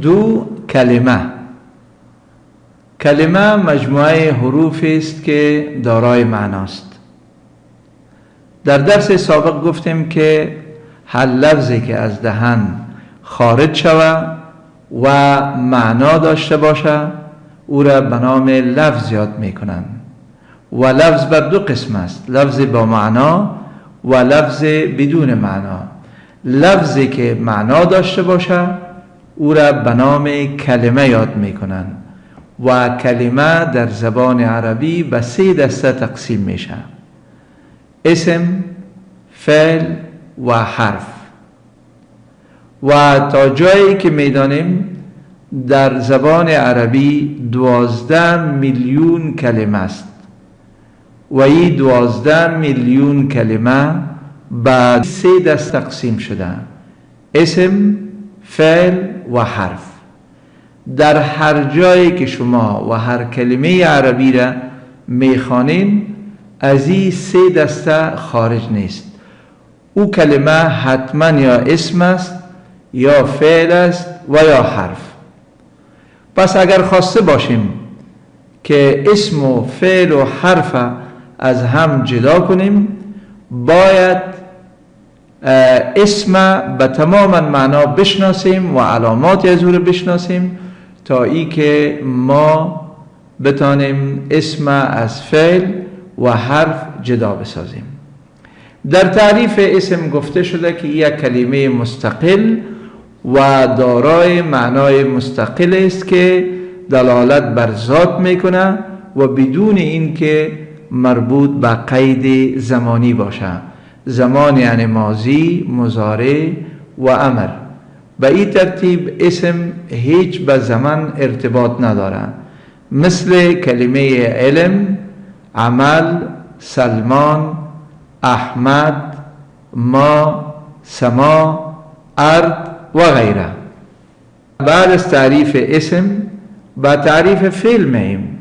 دو، کلمه. کلمه مجموعه حروف است که دارای معناست. در درس سابق گفتیم که هر لفظی که از دهن خارج شود و معنا داشته باشه، او را به نام لفظ یاد میکنند و لفظ بر دو قسم است: لفظ با معنا و لفظ بدون معنا. لفظی که معنا داشته باشه، او را به نام کلمه یاد میکنند و کلمه در زبان عربی به سه دسته تقسیم میشه: اسم، فعل و حرف. و تا جایی که میدانیم، در زبان عربی 12 میلیون کلمه است و این 12 میلیون کلمه به سه دست تقسیم شده: اسم، فعل و حرف. در هر جایی که شما و هر کلمه عربی را میخوانین، از این سه دسته خارج نیست. او کلمه حتما یا اسم است یا فعل است و یا حرف. پس اگر خواسته باشیم که اسم و فعل و حرف از هم جدا کنیم، باید اسم به تماما معنا بشناسیم و علامات از او رو بشناسیم تا ای که ما بتانیم اسم از فعل و حرف جدا بسازیم. در تعریف اسم گفته شده که یک کلمه مستقل و دارای معنای مستقل است که دلالت بر ذات میکنه و بدون اینکه مربوط به قید زمانی باشه. زمان یعنی ماضی، مضارع و امر. به این ترتیب اسم هیچ به زمان ارتباط نداره، مثل کلمه علم، عمل، سلمان، احمد، ما، سما، ارض و غیره. بعد از تعریف اسم با تعریف فعل میم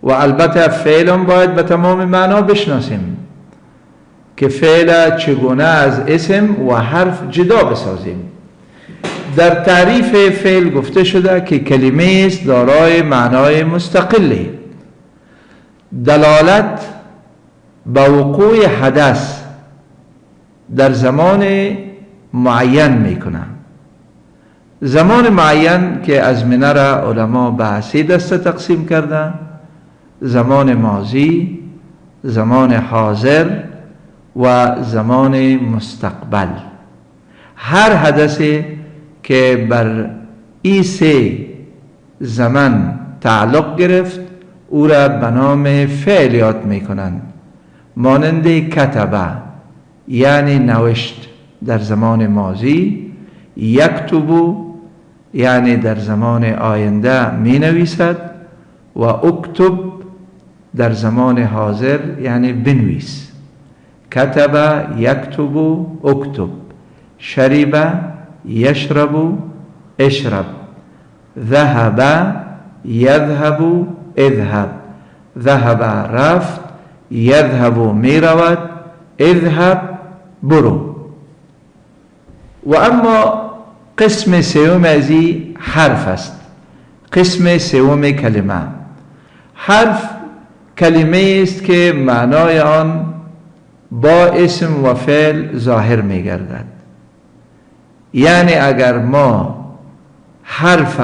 و البته فعل هم باید به تمام معنا بشناسیم که فعل چگونه از اسم و حرف جدا بسازیم. در تعریف فعل گفته شده که کلمه است دارای معنای مستقلی، دلالت به وقوع حدث در زمان معین میکنه. زمان معین که ازمنه را علما به سه دسته تقسیم کرده: زمان ماضی، زمان حاضر و زمان مستقبل. هر حدثی که بر ای سه زمان تعلق گرفت، او را به نام فعل یاد میکنند، مانند کتب یعنی نوشت در زمان ماضی، یکتب یعنی در زمان آینده می نویسد و اکتب در زمان حاضر یعنی بنویس. کتب، یکتب، اکتب. شرب، یشرب، اشرب. ذهب، یذهب، اذهب. ذهب رفت، یذهب می رود، اذهب برو. و اما قسم سوم ازی حرف است. قسم سوم کلمه، حرف، کلمه است که معنای آن با اسم و فعل ظاهر می گردد. یعنی اگر ما حرف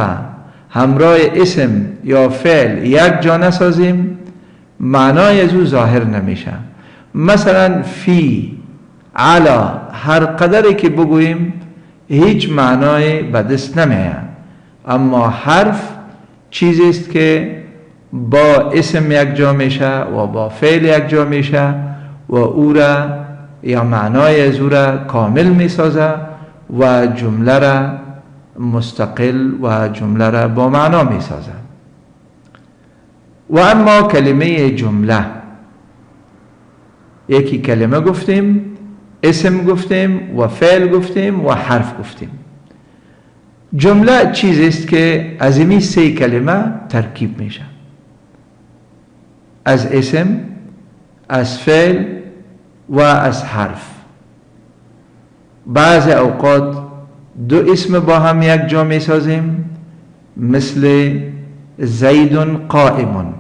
همراه اسم یا فعل یک جا نسازیم، معنای از او ظاهر نمیشه. مثلا فی، علی، هر قدری که بگوییم هیچ معنای به دست نمیاد. اما حرف چیزی است که با اسم یک جا میشه و با فعل یک جا میشه و او را یا معنای از او را کامل میسازه و جمله را مستقل و جمله را با معنا میسازه. و اما کلمه جمله، یکی کلمه گفتیم، اسم گفتیم و فعل گفتیم و حرف گفتیم. جمله چیزی است که از این سه کلمه ترکیب میشه: از اسم، از فعل و از حرف. بعض اوقات دو اسم با هم یک جا می سازیم، مثل زید قائم،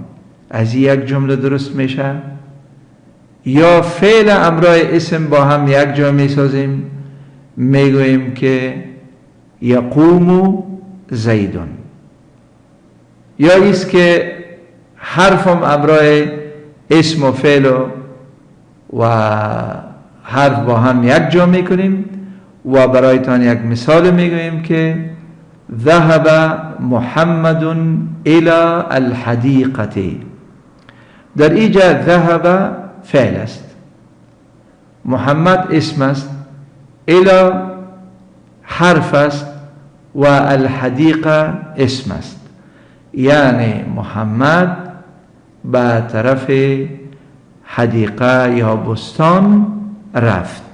از یک جمله درست میشه. یا فعل امرای اسم با هم یک جا می سازیم، میگوییم که یقوم زیدون. یا ایست که حرفم امرای اسم و فعل و حرف با هم یک جا میکنیم و برایتان یک مثال میگوییم که ذهب محمد الى الحدیقه. در اینجا ذهب فعل است، محمد اسم است، الى حرف است و الحدیقه اسم است. یعنی محمد به طرف حدیقه یا بستان رفت.